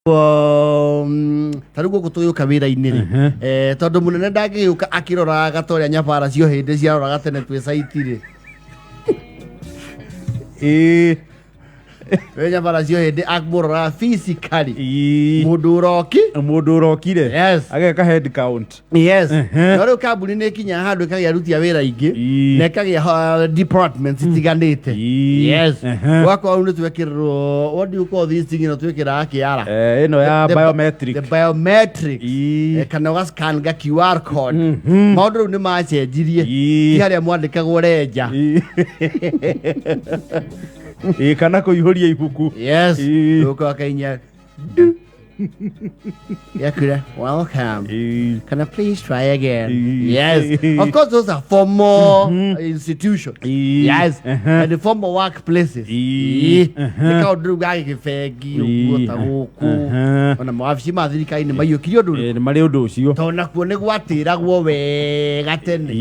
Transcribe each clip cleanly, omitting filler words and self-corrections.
Ta rĩu gũkũ tũgĩũka wĩra-inĩ rĩ, tondũ mũnene ndangĩgĩũka akĩroraga ta ũrĩa nyabara cio hĩndĩ ciaroraga tene twĩ caiti rĩ. We nyabara cio hĩndĩ amũroraga physically. Mũndũ ũroki. Mũndũ ũrokire. Ageka head count. No rĩu kambuni nĩ ĩkinyaga handũ ĩkagĩa aruti a wĩra aingĩ na ĩkagĩa departments itiganĩte. Gwakorwo rĩu nĩ twekĩrĩrwo, what do you call this thing ĩno twĩkĩraga kĩara? Ĩno ya biometric. The biometrics. Kana ũgascan ga QR code. Maũndũ rĩu nĩ macenjirie. Ti harĩa mwandĩkagwo renja. Ĩĩ, kana kũihũria ibuku. Ũka ũkainya Yakura, welcome. Can I please try again? Yes. Of course, those are formal institutions. And the formal workplaces. Nĩ kaũndũ rĩu ga gĩbengi ũguo ta gũkũ. Ona mawabici ma thirikari nĩ maiyũkirie ũndũ ũrĩkũ? Nĩ marĩ ũndũ ũcio. Tondũ nakuo nĩ gwatĩragwo wega tene.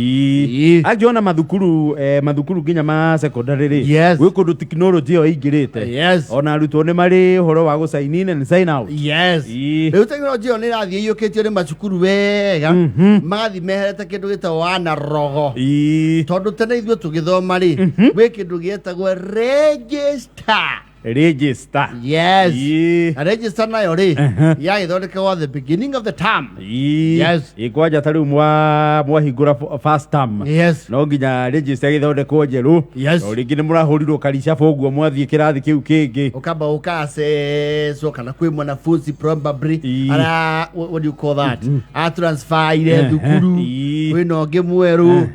Angĩ ona mathukuru, mathukuru nginya ma secondary rĩ, gwĩ kũndũ tekinoronjĩ ĩyo ĩingĩrĩte. Ona arutwo nĩ marĩ ũhoro wa gũ sign in and sign out. Rĩu tekinoronjĩ ĩyo nĩ ĩrathiĩ ĩiyũkĩtio nĩ macukuru wega, magathiĩ meherete kĩndũ gĩtagwo analogo. Tondũ tene ithuĩ tũgĩthoma rĩ, gwĩ kĩndũ gĩetagwo register. Register. Na register nayo rĩ, yagĩthondekagwo at the beginning of the term. Ĩĩ, kwanja ta rĩu mwahingũra first term. No nginya register ĩgĩthondekwo njerũ. O rĩngĩ nĩ mũrahũrirwo karicabo ũguo mwathiĩ kĩrathi kĩu kĩngĩ. Ũkamba ũkacecwo kana kwĩ mwanafunzi probably ara, what do you call that, atransferire thukuru, kwĩna ũngĩ mwerũ.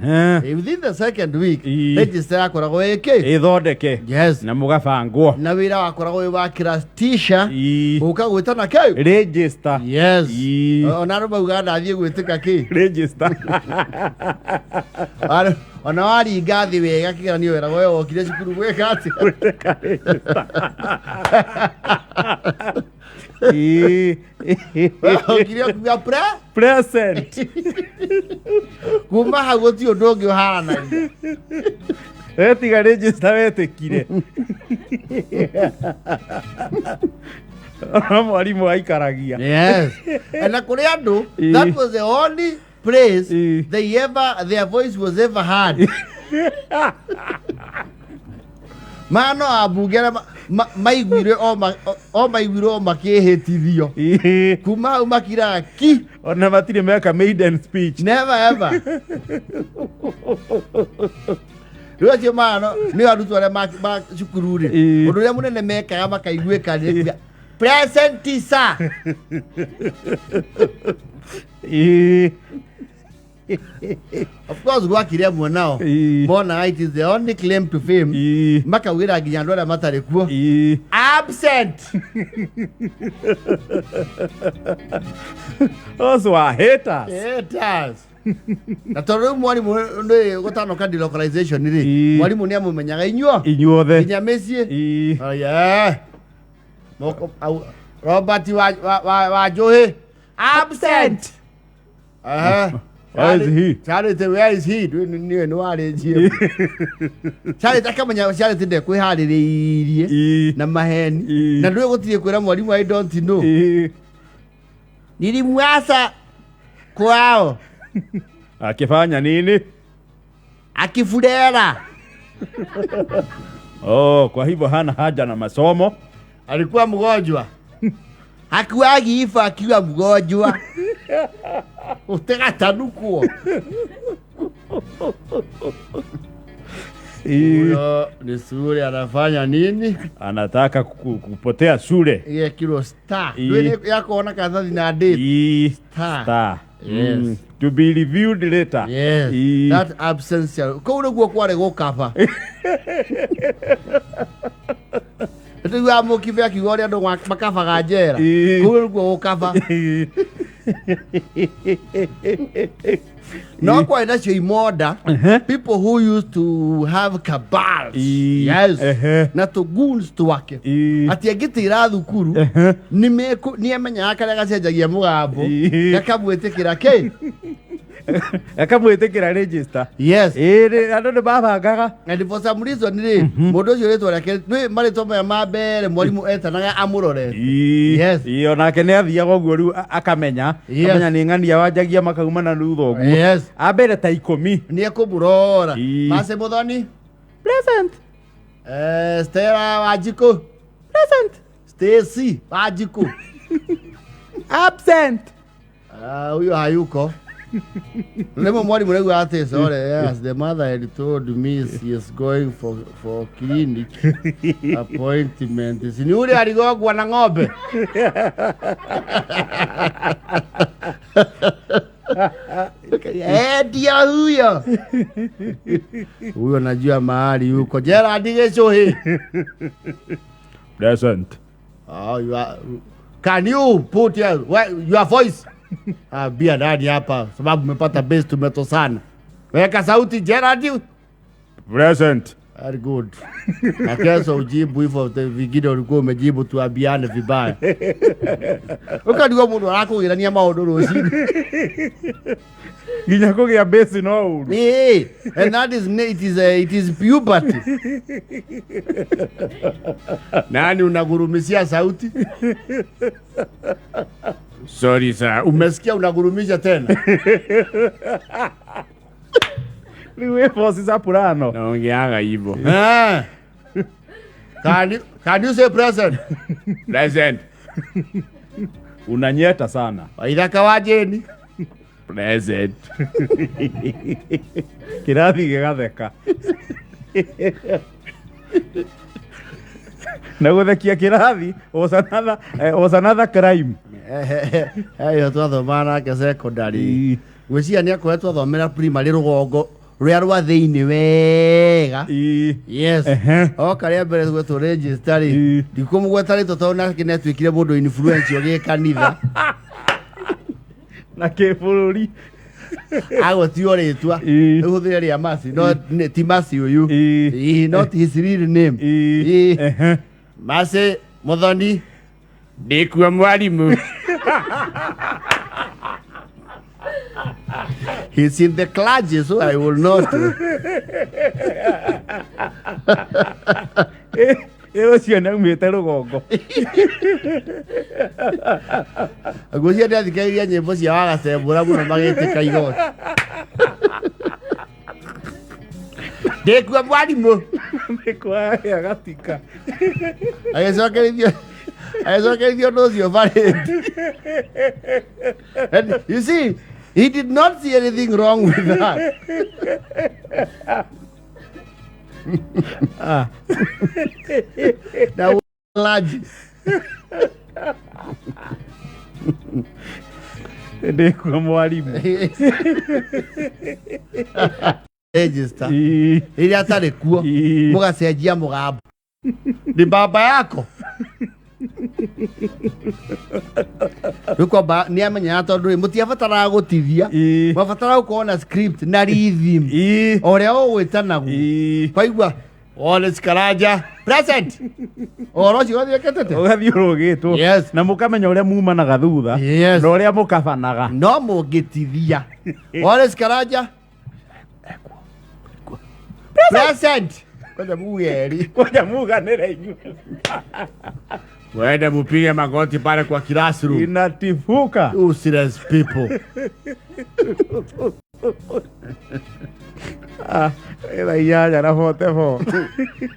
Within the second week, register yakoragwo ĩkĩ ĩthondeke. Na mũgabangwo. Na wĩra wakoragwo wĩ wa class teacher gũka gwĩtana kĩu register. Ona andũ maugaga ndathiĩ gwĩtĩka kĩ register. Ona waringa thĩ wega kĩgeranio weragwo we wokire cukuru gwĩka atĩa? Gwĩtĩka register. Wokire kuga pre Present. Kuma hau gũtirĩ ũndũ ũngĩ ũharanagia. Wetiga register wetĩkire. Ona mwarimũ aikaragia. Na kũrĩ andũ, that was the only place they ever their voice was ever heard. Mano ambunge arĩa maiguire o maiguire o makĩhĩtithio. Kuma hau makiraga ki. Ona matirĩ meka maiden speech. Never ever. Rĩu acio mano nĩ arutwo arĩa ma cukuru rĩ, ũndũ ũrĩa mũnene mekaga makaiguĩka nĩ kuga present sir. Of course gwakire amwe nao monaga it is the only claim to fame, makaugĩra nginya andũ arĩa matarĩ kuo absent. Those were haters. Haters. Na tondũ rĩu mwarimũ nĩ gũtanoka delocalization rĩ, mwarimũ nĩ amũmenyaga inyuo inyuothe nginya mĩciĩ. Oh, yeah. Moko, au, Robert wa Njohi absent. Aha. Where is he? Charity, where is he? Niwe nĩ warĩnjie. Charity akamenya Charity ndekwĩharĩrĩirie na maheni. Na ndũĩ gũtirĩ kwĩra mwarimũ I don't know. Nilimwasa kwao. Akifanya nini? Akifurera. Oh, kwa hivyo hana haja na masomo. Alikuwa mgonjwa. Hakuagi ifa akiwa mgonjwa. Utegatanukwo. Huyo ni shule anafanya nini? Anataka kupotea shule. Ye kilo star. Ndwĩ yakuona karatathi na date. Star. Star. Yes. To be reviewed later. Yes. That absence ya kũu nĩguo kwarĩ gũkaba. Tũiguaga mũkibe akiuga ũrĩa andũ makabaga njera. Kũu nĩguo gũkaba. No kwarĩ nacio imonda, people who used to have cabals. Yes. Na tũ goons twake. Atĩ angĩtĩra thukuru nĩ amenyaga karĩa gacenjagia mũgambo, gakamwĩtĩkĩra kĩ. Akamwĩtĩkĩra register. Yes. Ĩĩ, andũ nĩ mabangaga. And for some reason rĩ, mũndũ ũcio rĩtwa rĩake nĩ marĩtwa maya ma mbere mwarimũ etanaga amũrorete. Yes. Ĩĩ, onake nĩ athiaga ũguo rĩu akamenya. Yes. Akamenya nĩ ng'ania wanjagia makauma na thutha ũguo. Yes. Ambere ta 10. Nĩ ekũmũrora. Ii. Mercy Muthoni. Present. Stella Wanjikũ. Present. Stacy Wanjikũ. Absent. Ah, huyo hayuko. Rĩmwe mwarimũ rĩu atĩ sorry, yes, the mother had told me she is going for clinic appointment. Si ni ule aligongwa na ng'ombe. Ndio huyo. Huyo najua mahali yuko. Gerald Gichuhi. Present. Oh, you are, can you put your voice? Bia ndani hapa sababu umepata base tumetosana. Weka sauti Gerald. Present. Very good. Na kesho ujibu hivyo vingine ulikuwa umejibu tuambiane vibaya. Ukarigwo mũndũ arakũgĩrania maũndũ rũcinĩ. Nginya kũgĩa base no ũru. Ĩĩ, and that is it is puberty. Nani unagurumishia sauti? Sorry sir. Umesikia unagurumisha tena? Rĩu wĩ boss Soprano. Naongeaga hivyo. Can you say present? Present. Unanyeta sana. Waithaka wa Jane. Present. Kĩrathi gĩgatheka. Na gũthekia kĩrathi was another crime. Ĩyo twathomaga nake secondary. Ngwĩciria nĩ akoretwo athomera primary rũgongo rũrĩa rwa thĩinĩ wega. Yes. Oka rĩa mbere gwetwo register rĩ, ndikũmũgweta rĩtwa tondũ nake nĩ atuĩkire mũndũ influential gĩ kanitha. Na kĩbũrũri. Agwetio rĩtwa. Ũhũthĩre rĩa Mercy, no ti Mercy ũyũ. Not his real name. Mercy Muthoni. Ndĩkuo mwarimũ. He's in the clergy, so I will not. Ũcio nĩ aumĩte rũgongo. Ngwĩciria nĩ athikagĩrĩria nyĩmbo cia Wagacembũra mũno magĩtĩka igoti. Ndĩkuo mwarimũ. Ndĩkuo agatika. Agĩcokerithio ũndũ ũcio parade. And you see, he did not see anything wrong with that. Now, large. Ndĩkuo mwarimũ. Register. Rĩrĩa atarĩ kuo, mũgacenjia mũgambo. Ni baba yako. Rĩu kwamba nĩ amenyaga tondũ rĩ, mũtiabataraga gũtithia. Mwabataraga gũkorwo na script na rhythm. O ũrĩa ũgwĩtanaguo. Kwaigua, Wallace Karanja, present. Ũhoro ũcio ũgathiĩ ũkĩtĩte? Ũgathiĩ ũrũgĩtwo. Yes. Na mũkamenya ũrĩa mumanaga thutha. Yes. Na ũrĩa mũkabanaga. No mũngĩtithia. Wallace Karanja. Present. Kwanja muge eri. Kwanja muganĩre inyuĩ. Wende mupige magoti pale kwa classroom. Inatifuka. Useless people. Thaa 8:44.